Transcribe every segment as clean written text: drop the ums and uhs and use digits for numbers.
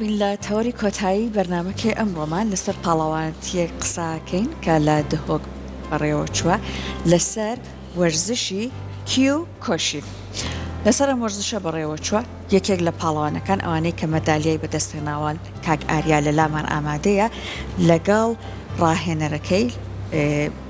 بین لە تەوەری کۆتایی بەرنامەکەی ئەمڕۆمان لەسەر پاڵەوانەتیەک قساکەین کە لە دهۆک بەڕێوە چووە لەسەر وەرزشی کیو کۆشین لەسەر ئەم وەرزشە بەڕێوە چووە یەکێک لە پاڵەوانەکان ئەوانەی کە مەدالیای بەدەست هێناوە کاک ئاریا لە لامان ئامادەیە لەگەڵ ڕاهێنەرەکەی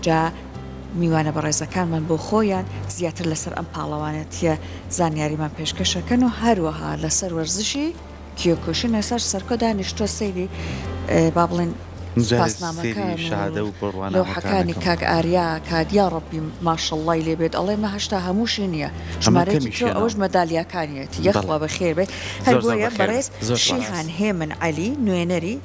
جا میوانە بەڕێزەکانمان بۆ خۆیان زیاتر لەسەر ئەم پاڵەوانێتیە زانیاریمان پێشکەشەکەن و هەروەها لەسەر وەرزشی کیۆکوشین ئێستاش سەرکۆ دانیشتووە سەیری با بڵێن سوپاسنامەکان و لەوحەکانی کاک ئاریا کات یاڕەبی ماشەڵڵای لێ بێت ئەڵێ مە هەشتا هەمووشی نییە ژمارەیەکی ترە ئەوەش مەدالیاکانیەتی یەخوا بەخێر بێت هەر بۆیە بەڕێز شیهان هێمن عەلی نوێنەری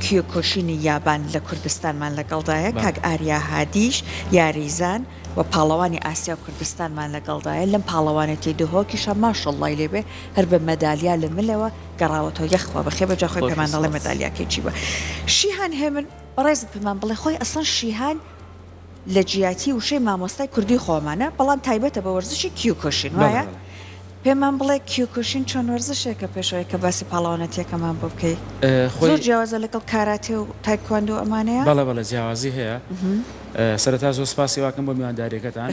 کیۆکۆشینی یابان لە کوردستانمان لەگەڵدایە کاک ئاریا هادیش یاریزان و پاڵەوانی ئاسیا و کوردستانمان لەگەڵدایە لەم پاڵەوانێتی دهۆکیشە ماشەڵڵای لێ بێ هەر بە مەدالیا لە ملەوە گەڕاوەتەوە یەخوا بەخێر بێ جا خۆی پێمان دەڵێ مەدالیاکەی چی بوە شیهان هێمن بەڕێزت پێمان بڵێ خۆی ئەسڵەن شیهان لە جیاتی وشەی مامۆستای کوردی خۆمانە بەڵام تایبەتە بە وەرزشی کیوکۆشین وایە پێمان بڵێ کیوکۆشین چۆن وەرزشێکە پێشەوەی کە باسی پاڵەوانەتیەکەمان بۆ بکەی زۆر جیاوازە لەگەڵ کاراتێ و تایکواندۆ ئەمانەیە؟ بەڵێ بەڵێ جیاوازی هەیە سەرەتا زۆر سپاسی واکەم بۆ میوانداریەکەتان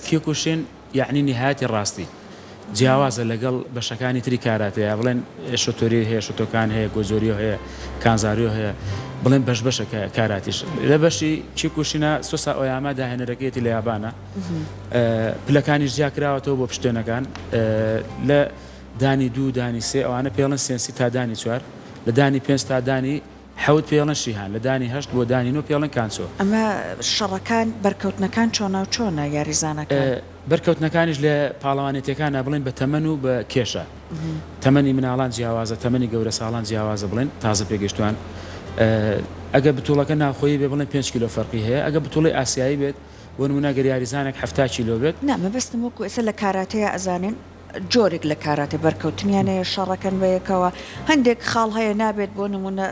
کیوکوشین یەعنی نیهایەتی ڕاستی جیاوازە لەگەڵ بەشەکانی تری کاراتێ یا بڵێن شۆتۆری هەیە شۆتۆکان هەیە گۆجۆریۆ هەیە کانزاریۆ هەیە بڵێن بەش بەشە کاراتیش لە بەشی کیوکوشینا سۆسا ئۆیاما داهێنەرەکەیەتی لە یابانە پلەکانیش جیا کراوەتەوە بۆ پشتێنەکان لە دانی دوو دانی سێ ئەوانە پێڵن سێنسی تا دانی چوار لە دانی پێنج تا دانی حەوت پێڵن شیهان، لە دانی هەشت بۆ دانی نۆ پێڵن کانچۆ. ئەمە شەڕەکان، بەرکەوتنەکان چۆناو چۆنە یاریزانەکان؟ بەرکەوتنەکانیش لە پاڵەوانێتیەکانا بڵێن بە تەمەن و بە کێشە. تەمەنی مناڵان جیاوازە، تەمەنی گەورەساڵان جیاوازە بڵێن تازە پێگەیشتوان. ئەگەر بتوڵەکە ناوخۆیی بێ بڵێن پێنج کیلۆ فەرقی هەیە، ئەگەر بتوڵەی ئاسیایی بێت بۆ نمونە گەر یاریزانێک 70 کیلۆ بێت. نا مەبەستم وەکو ئێستا لە کاراتێیا ئەزانین جۆرێک لە کاراتێ بەرکەوتنیان هەیە شەڕەکەن بەیەکەوە هەندێک خاڵ هەیە نابێت بۆ نمونە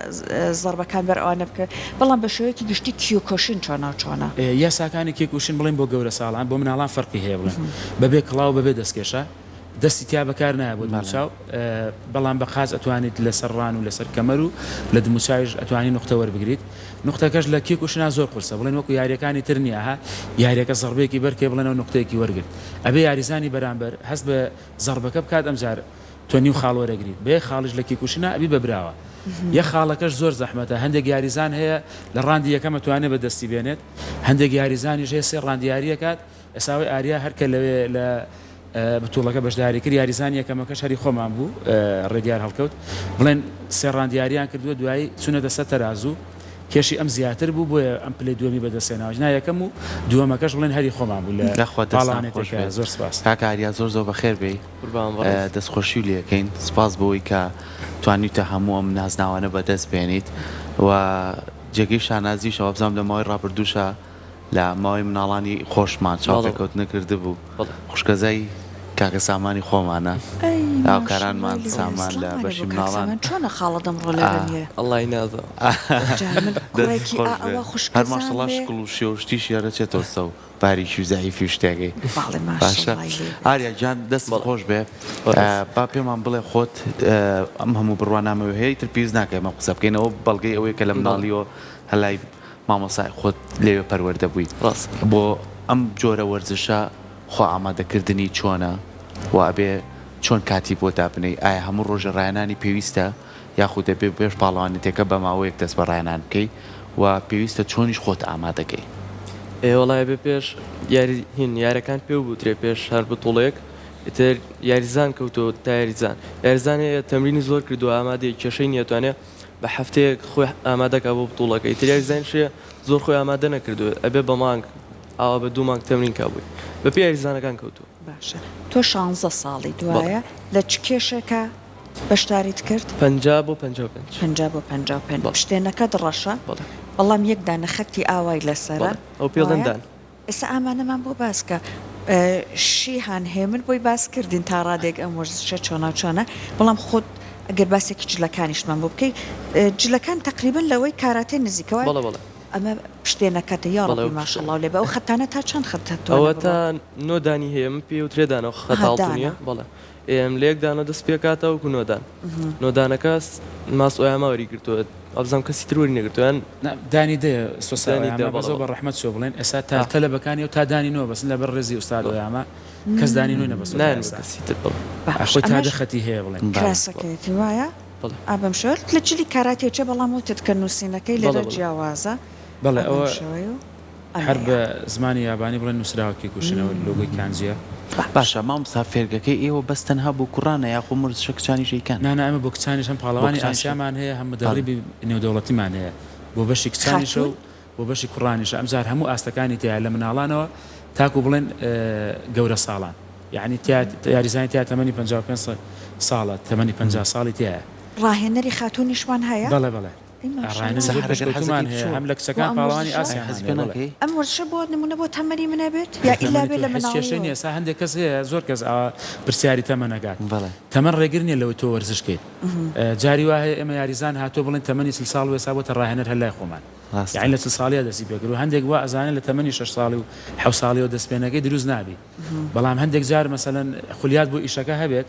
زەربەکان بەر ئەوانە بکەوێت بەڵام بە شێوەیەکی گشتی کیوکۆشین چۆناو چۆنە؟ یاساکانی کیوکوشین بڵێین بۆ گەورە ساڵان بۆ مناڵان فەرقی هەیە بڵێن بەبێ کڵاو بەبێ دەستکێشە دەستی تیا بەکار نایە بۆ دموچاو بەڵام بە قاچ ئەتوانیت لەسەر ڕان و لەسەر کەمەر و لە دموچاویش ئەتوانی نوقتە وەربگریت نوقتەکەش لە کیوکوشینا زۆر قورسە بڵێن وەکو یاریەکانی تر نیە ها یاریەکە زەڕبەیەکی بەرکێ بڵێن ئەو نوقتەیەکی وەرگرت ئەبێ یاریزانی بەرامبەر هەست بە زەڕبەکە بکات ئەمجار تۆ نیو خاڵ وەرەگریت بە یەک خاڵیش لە کیوکوشینا ئەبی بە براوە یەک خاڵەکەش زۆر زەحمەتە هەندێک یاریزان هەیە لە ڕاندی یەکەم ئەتوانێ بە دەستی بێنێت هەندێک یاریزانیش هەیە سێ ڕاند یاریەکات ئێساوەی ئاریا هەر کە لەوێ لە بتوڵەکە بەشداری کرد یاریزانی یەکەمەکەش هەری خۆمان بوو ڕێدیار هەڵکەوت بڵێن سێ ڕاند یاریان کردووە دوایی چونەتە سەر تەرازوو کێشی ئەم زیاتر بوو بۆیە ئەم پلەی دووەمی بەدەستهێناوە نا یەکەم و دووەمەکەش بڵێن هەری خۆمان بوو لە یاخوا دەستان خۆش پاڵانێتەکە بێت زۆر سپاس. کاکە ئاریا زۆر زۆر بەخێر بێی قوربان بەڕێز. دەستخۆشیو لێ ئەکەین سپاس بۆی کە توانیوتە هەموو ئەم نازناوانە بەدەست بێنیت و جێگەی شانازیشە وابزانم لە ماوەی ڕابردووشا لە ماوەی مناڵانی خۆشمان چاوپێکەوتنە کردبوو خوشکەزای کاکە سامانی خۆمانە هاوکارانمان سامان لە بەشی مناڵان چۆنە خاڵە دەمڕۆ لێرە نییە ئەڵای نازانم هەر ماشەڵا شکڵ و شێوە و شتیشی هەرەچێتەوە سەو باریکی و زەعیفی و شتێکەی باشە ئاریا گیان دەستت خۆش بێ با پێمان بڵێ خۆت ئەم هەموو بڕوانامەوە هەیە تر پێویست ناکە ئێمە قسە بکەین ئەوە بەڵگەی ئەوەیە کە لە مناڵیەوە هەلای مامۆستای خۆت لەوێ پەروەردە بووی ڕاستە. بۆ ئەم جۆرە وەرزشە خۆ ئامادەکردنی چۆنە و ئەبێ چۆن کاتی بۆ دابنێی ئایا هەموو ڕۆژێ ڕاهێنانی پێویستە یاخود دەبێ پێش پاڵەوانێتیەکە بە ماوەیەک دەست بە ڕاهێنان بکەی و پێویستە چۆنیش خۆت ئامادەکەی؟ ئێ وەڵا ئەبێ پێش یاری هین یارەکان پێو بوترێ پێش هەر بتوڵەیەک ئیتر یاریزان کەوتۆ تا یاریزان یاریزان هەیە تەمرینی زۆر کردوە ئامادەیە کێشەی نیە توانێ بە هەفتەیەک خۆی ئامادەکا بۆ بتوڵەکە ئیتر یاریزانیش هەیە زۆر خۆی ئامادە نەکردووە ئەبێ بە مانگ ئاوا بە دوو مانگ تەمرین کا بۆی بە پێی یاریزانەکان کەوتووە. باشە تۆ شانزە ساڵیت وایە لە چ کێشێکا بەشداریت کرد؟ 50 بۆ 55. 50 بۆ 55 پشتێنەکەت ڕەشە بەڵام یەک دانە خەتی ئاوای لەسەرە بەڵێ ئەو پێڵێن دان. ئێستا ئامانەمان بۆ باس کە شیهان هێمن بۆی باس کردین تا ڕادەیەک ئەم وەرزشە چۆنا چۆنە بەڵام خۆت ئەگەر باسێکی جلەکانیشمان بۆ بکەی جلەکان تەقریبەن لەوەی کاراتێ نزیکە وایە؟ بەڵێ بەڵێ. ئەمە پشتێنەکەتە بەڵێ یاڕەبی ئەو پشتێنە. ماشەڵاو لێ بێ ئەو خەتانە تا چەند خەت ئەوە هەتوانێ تا بڕوا؟ نۆ دانی هەیە من پێی وترێ دانە ئەو خەتە ئەها ئاڵتونیە دانە. بەڵێ ئێم لە یەک دانە دەست پێکا تاوەکو نۆ دان نۆ دانەکە ماس ئۆیاما وەری گرتووە وابزانم کەسی تر وەری نەگرتووە یان نا دانی دەیە سۆسا دانی دە ئۆیاما بەڵێ بەس ئەو بەڵێ بە ڕەحمەت چووە بڵێن ئێستا تا ئا تەلەبەکانی ئەو تا دانی نۆ بەسن لەبەر ڕێزی ئوستاد بەڵێ ئۆیاما کەس دانی نۆی نەبەستووە تا نایەن بە ئێستا کەسی تر بەڵێ باش خۆی تا ئەمەش دە خەتی هەیە بڵێن بەڵێ بەڵێ کراسەکەیەتی وایە؟ بەڵێ ئا بەم شێوە لە جلی کاراتیە چێ بەڵام وتت کە نووسینەکەی بەڵێ لێرە بەڵێ جیاوازە بەڵێ ئا بەم ئەوە شێوەیە و هەر ئەمەیە. بە زمانی یابانی بڵێن نووسراوە کیکوشین ئەوە لۆگۆی کانجیە. باش. باشە مامۆستا فێرگەکەی ئێوە بەس تەنها بۆ کوڕانە یاخۆ وەرزشە کچانیش ئەیکەن؟ نا نا ئێمە بۆ کچانیش هەم بۆ پاڵەوانی کچانیش هەیە؟ ئاسیامان هەیە هەم بەڵێ. مدەڕیبی نێودەوڵەتیمان هەیە بۆ بەشی کچانیشە خاتوون؟ و بۆ بەشی کوڕانیشە ئەمجار هەموو ئاستەکانی تیایە لە مناڵانەوە تاکو بڵێن گەورە ساڵان یەعنی تیا یاریزانی تیا تەمەنی 55 ساڵە تەمەنی 50 ساڵی تیایە. ڕاهێنەری خاتوونیشمان هەیە؟ بەڵێ بەڵێ ئەی ماشاءاللە. ڕاهێنەری زۆر سەحەر ئەگەر پێشکەوتوومان حەزەکەی هەیە بچۆ هەم لە بۆ کچەکان ئەم پاڵەوانی وەرزشە؟ ئەی ئاسیامان حەز پێ هەیە بەڵێ. ناکەی؟ ئەم وەرزشە بۆ نموونە بۆ تەمەنی من ئەبێت یا ئیلا تەمەنی بێ تۆ لە هیچ کێشەی مناڵیەوە؟ نییە ئێستا هەندێک کەس هەیە زۆر کەس ئاوا پرسیاری تەمەن ئەکات بەڵێ. تەمەن ڕێگر نییە لەوەی تۆ وەرزش کەیت جاری وا هەیە ئێمە یاریزان هاتووە بڵێن تەمەنی 40 ساڵ و ئێستا بۆتە ڕاهێنەر هەر لای خۆمان ڕاستە. یانی لە 40 ساڵیا دەستی پێ کردووە هەندێک وا ئەزانێ لە تەمەنی شەش ساڵی و حەوت ساڵیەوە دەست پێ نەکەی دروست نابی بەڵام هەندێک جار مەسەلەن خولیات بۆ ئیشەکە هەبێت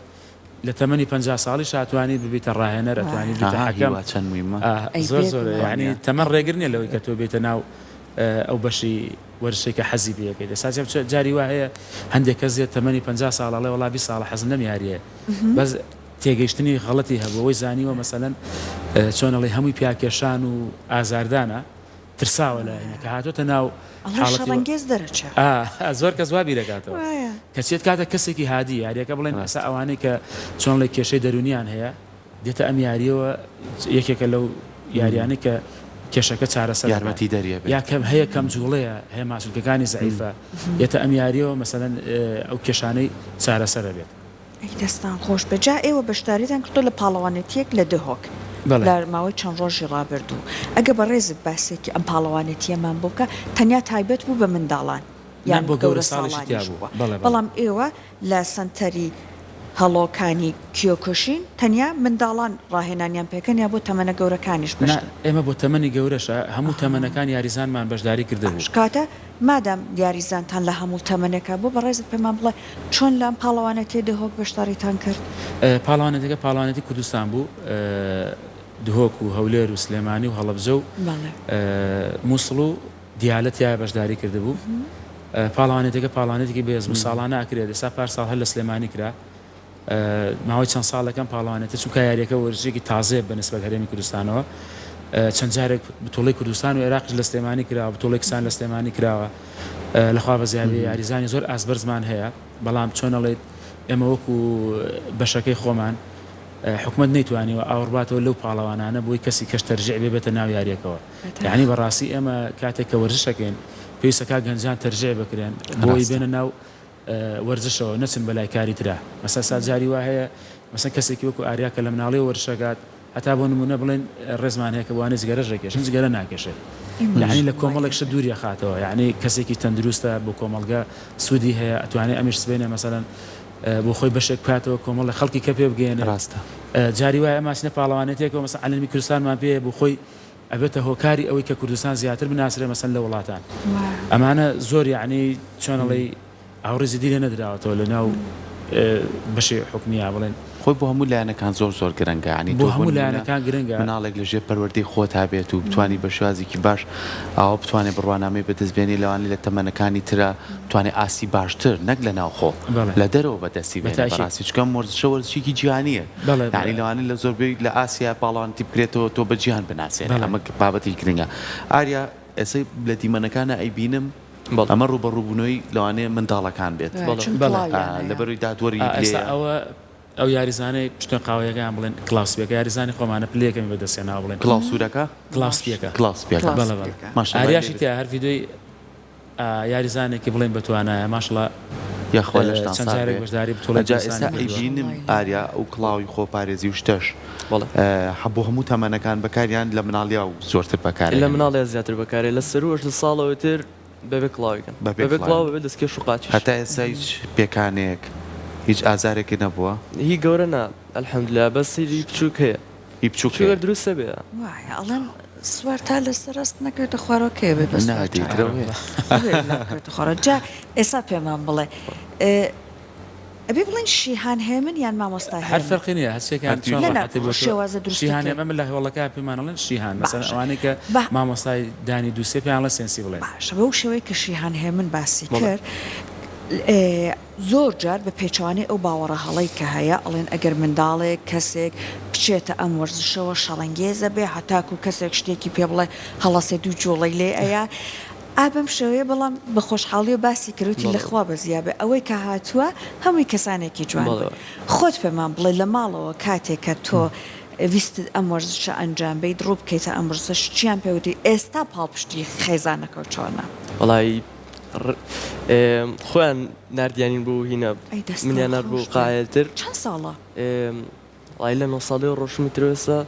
لە تەمەنی 50 ساڵیش ئەتوانی ببیتە ڕاهێنەر ئەتوانی ببیتە ئەها حەکەم هیوا چەند مویمە. ئەی زۆر زۆر بێگومان. یانی تەمەن ڕێگر نییە لەوەی کە تۆ بێیتە ناو ئەو بەشی وەرزشەی کە حەزی پێ ئەکەیت ئێستا جاری وا هەیە هەندێک کەس دێت تەمەنی 50 ساڵ ئەڵێ وەڵا 20 ساڵە حەزم لەم یارییە بەس تێگەیشتنی غەڵەتی هەبوو ئەوەی زانیوە مەسەلەن چۆن ئەڵێی هەمووی پیاکێشان و ئازاردانە ترساوە لە کە هاتۆتە ناو ئەڵێ حاڵەتی شەڕەنگێز دەرەچێ. ئا زۆر کەس وا بیرەکاتەوە وایە. کەچێت کاتە کەسێکی هادی یاریەکە بڵێن ئێستا ڕاستە. ئەوانەی کە چۆن ئەڵێی کێشەی دەروونیان هەیە دێتە ئەم یاریەوە یەکێکە لەو یاریانەی کە کێشەکە چارەسەر دەکات یارمەتی دەریە یا بێت. کەم هەیە کەم جوڵەیە هەیە ماسولکەکانی زەعیفە دێتە ئەم یاریەوە مەسەلەن ئەو کێشانەی چارەسەرە بێت. ئەی دەستان خۆش بێت جا ئێوە بەشداریتان کردوە لە پاڵەوانێتیەک لە دهۆک بەڵێ. لە ماوەی چەند ڕۆژی ڕابردوو ئەگەر بەڕێزت باسێکی ئەم پاڵەوانێتیەمان بۆ بکە تەنیا تایبەت بوو بە منداڵان نا یان بۆ گەورە گەورە ساڵیشی تیا ساڵانیش بوو بووە بەڵێ بەڵێ. بەڵام ئێوە لە سەنتەری هەڵۆکانی کیۆکوشین تەنیا منداڵان ڕاهێنانیان پێکەن یا بۆ تەمەنە گەورەکانیش نا بەشدار ئێمە بۆ تەمەنی گەورەشە هەموو ئەها. تەمەنەکان یاریزانمان بەشداری کردبوو. باش کەواتە مادام یاریزانتان لە هەموو تەمەنێکا بۆ بەڕێزت پێمان بڵێ چۆن لەم پاڵەوانێتیە دهۆک بەشداریتان کرد؟ پاڵەوانێتەکە پاڵەوانێتی کوردستان بوو دهۆک و هەولێر و سلێمانی و هەڵەبجە و موسڵ و دیالە تیایا بەشداری کردبوو پاڵەوانێتەکە پاڵەوانێتێکی بەهێز بوو ساڵانە ئەکرێت ئێستا پار ساڵ هەر لە سلێمانی کرا ماوەی چەند ساڵێک ئەم پاڵەوانێتە چونکە یاریەکە وەرزشێکی تازەیە بە نسبەت هەرێمی کوردستانەوە چەند جارێک بتوڵەی کوردستان و عێراقیش لە سلێمانی کراوە بتوڵەی کچان لە سلێمانی کراوە لەخوا بەزیابێ یاریزانی زۆر ئاست بەرزمان هەیە بەڵام چۆن ئەڵێیت ئێمە وەکو بەشەکەی خۆمان حکومەت نەیتوانیوە ئاوڕباتەوە لەو پاڵەوانانە بۆی کەسی کەش تەرجیع بێ بێتە ناو یاریەکەوە یعنی بەڕاستی ئێمە کاتێک کە وەرزشەکەین پێویستەکە گەنجان تەرجیع بکرێن بۆی بێنە ناو وەرزشەوە نەچن بەلای کاری ترا مەسەن سا جاری وا هەیە مەسەن کەسێکی وەکو ئاریا کە لە مناڵیەوە وەرزش ئەکات هەتا بۆ نمونە بڵێن ڕێزمان هەیە کە بۆوانەی جگەرەش ئەکێشن جگەرە ناکێشێت یعنی لە کۆمەڵێک شت دووری ئەخاتەوە یعنی کەسێکی تەندروستە بۆ کۆمەڵگە سوودی هەیە ئەتوانێ ئەمیش سبەینێ مەسەلەن بۆ خۆی بەشێک بکاتەوە کۆمەڵێک خەڵکی کە پێ بگەیەنێت ڕاستە. جاری وایە ئەمە ئەچنە پاڵەوانێتێکەوە مەسەن عەلەمی کوردستانمان پێیە بۆ خۆی ئەبێتە هۆکاری ئەوەی کە کوردستان زیاتر بناسرێ مەسەن لە وڵاتان ئەمانە زۆر یەعنی چۆن ئەڵێی ئاوڕی جدی لێ نەدراوەتەوە لە ناو بەشی حکومییا بڵێن. خۆی بۆ هەموو لایەنەکان زۆر زۆر گرنگە یانی بۆ تۆ بۆ هەموو نموونە لایەنەکان گرنگە. مناڵێک لە ژێر پەروەردەی خۆتا بێت و بتوانی بە شێوازێکی باش ئاوا بتوانێ بڕوانامەی بەدەست بێنێ لەوانەیە لە تەمەنەکانی ترا بتوانێ ئاستی باشتر نەک لە ناوخۆ بەڵێ لە دەرەوە بەدەستی بە بێنێ تاکید. بەڕاستی چونکە ئەم وەرزشە وەرزشێکی جیهانییە بەڵێ یانی بەڵێ. لەوانەیە لە زۆربەی لە ئاسیا پاڵەوانێتی بکرێتەوە تۆ بە جیهان بناسێنێ بەڵێ. ئەمە بابەتێکی گرنگە ئاریا ئێستا لە دیمەنەکانا ئەیبینم بەڵێ. ئەمە ڕووبەڕووبوونەوەی لەوانەیە منداڵەکان بێت وایە بەڵێ. چون بەڵێ. کڵاویان هەیە. لەبەرەوەی دادوەری ئا ئێستا لێیە. ئەوە ئەو یاریزانەی پشتێن قاوەیەکەیان بڵێن کڵاو سپیەکە یاریزانی خۆمانە پلەی یەکەمی بەدەست هێناوە بڵێن. کڵاو سوورەکە؟ کڵاو سپیەکە. کڵاو سپیەکە. کڵاو بەڵێ بەڵێ. سپیەکە. ماشەڵای لێ ئاریاشی بێت. تیایە هەر ڤیدیۆی یاریزانێکی بڵێن بەتوانایە ماشەڵا یاخوا لەشتان چەند ساغ جارێک بێ. بەشداری بتوڵەی ئەجا کوردستانی ئێستا کردووە. ئەیبینم ماشەڵای لێ ئاریا ئەو کڵاوی خۆپارێزی و شتەش بەڵێ. بۆ هەموو تەمەنەکان بەکاریان لە مناڵیا و زۆرتر لە بەکارئەهێنن. مناڵیا زیاتر بەکارێ لە سەروو 18 ساڵەوە تر بەبێ کڵاویکەن بەبێ بەبێ کڵاوی. کڵاو بەبێ دەستکێش و قاچیش. هەتا ئێستا هیچ پێکانێک هیچ ئازارێکت نەبووە؟ هی گەورە نا الحمدللە بەس هی بچووک هەیە. هی بچووک بچووک هەیە. هەر دروست ئەبێ. وایە ئەڵێن. سوار تا لەسەر ئەسپ نەکەوێتە خوارەوە کەی ئەبێ بە سوار چاک؟ نەکەوێتە خوارەوە جا ئێستا پێمان بڵێ ئەبێ بڵێین شیهان هێمن یان مامۆستا هێمن؟ هەر فەرقی نییە هەرچیەکیان چۆن نا نا ڕەحەتی بۆ تۆ شێوازە شیهان دروستەکەی هێمن من لە هۆڵەکە پێمان ئەڵێن شیهان مەسەلەن باشە ئەوانەی کە با مامۆستای دانی دووسێ پێیان ئەڵێن سێنسی بڵێن. باشە بەو شێوەی کە شیهان هێمن باسی بەڵێ. کرد زۆر جار بە پێچەوانەی ئەو باوەڕە هەڵەی کە هەیە ئەڵێن ئەگەر منداڵێک، کەسێک، بچێتە ئەم وەرزشەوە شەڕەنگێزە بێ هەتاکوو کەسێک شتێکی پێ بڵێ هەڵەسێ دوو جووڵەی لێ ئەیا ئا بەم شێوەیە بەڵام بە خۆشحاڵیەوە باسی کرد وتی لە بەڵێ. خوا بەزیا بێ ئەوەی کە هاتووە هەمووی کەسانێکی جوان بەڵێ. بوون خۆت پێمان بڵێ لە ماڵەوە کاتێک کە تۆ ویستت ئەم وەرزشە ئەنجام بەیت ڕوو بکەیتە ئەم وەرزشە چیان پێ وتی ئێستا پاڵپشتی خێزانەکەو چۆنە؟ وەڵایی خۆیان ناردیانین بۆ هینە ئەی دەستان منیان نارد بۆ خۆش بێ قاعێتر چەند ساڵە؟ وەڵایی لە نۆ ساڵیەوە ڕۆشتم تر ئێستا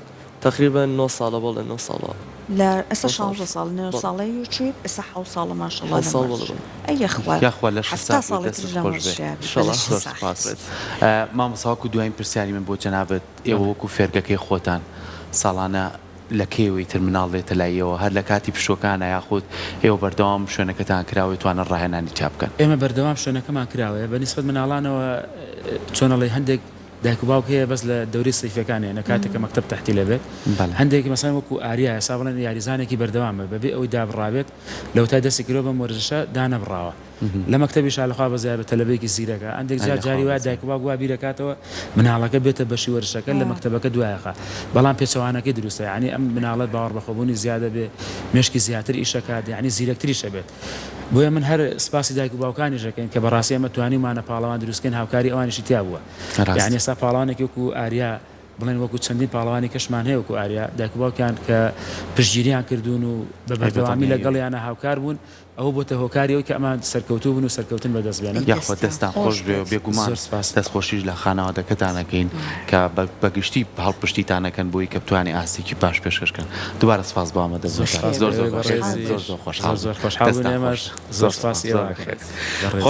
تەقریبەن نۆ ساڵە بەڵێ نۆ ساڵە. لە ئێستا نۆ ساڵ شانزە ساڵ نۆ بەڵێ. ساڵەی چوویت ئێستا حەوت ساڵە ماشەڵا حەوت لەم ساڵ بەڵێ وەرزشە بەڵێ. ئەی یەخوا یاخوا لەشت 70 ساغ بێت ساڵی دەستت تریش لەم خۆش بێ. وەرزشەیا بی بە ئیشەڵا. لەشی زۆر ساغ. سوپاس. مامۆستا وەکو دوایین پرسیاری من بۆ جەنابت ئێوە بەڵێ. وەکو فێرگەکەی خۆتان ساڵانە لە کەیەوە ئیتر مناڵ دێتە لای ئێوە هەر لە کاتی پشووەکانە یاخود ئێوە بەردەوام شوێنەکەتان کراوەیە توانن ڕاهێنانی تیا بکەن؟ ئێمە بەردەوام شوێنەکەمان کراوەیە بە نیسبەت مناڵانەوە چۆن ئەڵێی هەندێک دایک و باوک هەیە بەس لە دەورەی سەیفیەکان هەیە کاتێک کە مەکتەب تەحتیل ئەبێت بەڵێ. هەندێک مەسەلەن وەکو ئاریا ئێستا بڵێن یاریزانێکی بەردەوامە بەبێ ئەوەی دابڕابێت لەوەتای دەستی کردوە بەم وەرزشە دانەبڕاوە لە مەکتەبیشا لە خوا بەزیاد بێت تەلەبەیەکی زیرەکە هەندێک ئەی جار لە خوا جاری وایە بەزیاد. دایک و باوک وا بیرەکاتەوە مناڵەکە بێتە بەشی وەرزشەکە لە مەکتەبەکە دوایەخا بەڵام پێچەوانەکەی دروستە یانی ئەم مناڵە باوەڕبەخۆبوونی زیادە بێ مێشکی زیاتر ئیشەکات یانی زیرەکتریش ئەبێت بۆیە من هەر سپاسی دایک و باوکانیش ئەکەین کە بەڕاستی ئێمە توانیومانە پاڵەوان دروستکەین هاوکاری ئەوانیشی تیا بووە یانی ڕاستە. ئێستا پاڵەوانێکی وەکو ئاریا بڵێن وەکو چەندین پاڵەوانی کەشمان هەیە وەکو ئاریا دایک و باوکیان کە پشتگیریان کردوون و بە ئەی بە بەردەوامی دڵنیاییەوە. لەگەڵیانە هاوکار بوون ئەوە بۆتە هۆکاری ئەوەی کە ئەمان سەرکەوتوو بن و سەرکەوتن بەدەست بێنن. ئەی یاخوا دەستان دەستان خۆش خۆش بێ و بێت. بێگومان زۆر سپاس. دەست خۆشیش لە خانەوادەکەتان ئەکەین کە بە گشتی پاڵپشتیتان ئەکەن بۆی کە بتوانێ ئاستێکی باش پێشکەش کەن. دووبارە سپاس بۆ زۆر ئامادەبوونتان. سپاس زۆر بۆ زۆر ئێوەی بەخێر بێن. بەڕێزیش. زۆر زۆر زۆر خۆشحاڵ زۆر خۆشحاڵ بووین. بووین دەستتان ئێمەش. خۆش. زۆر زۆر سپاسی سپاس. ئێوە زۆر ئەکەین. بەخێر. بەڕێز.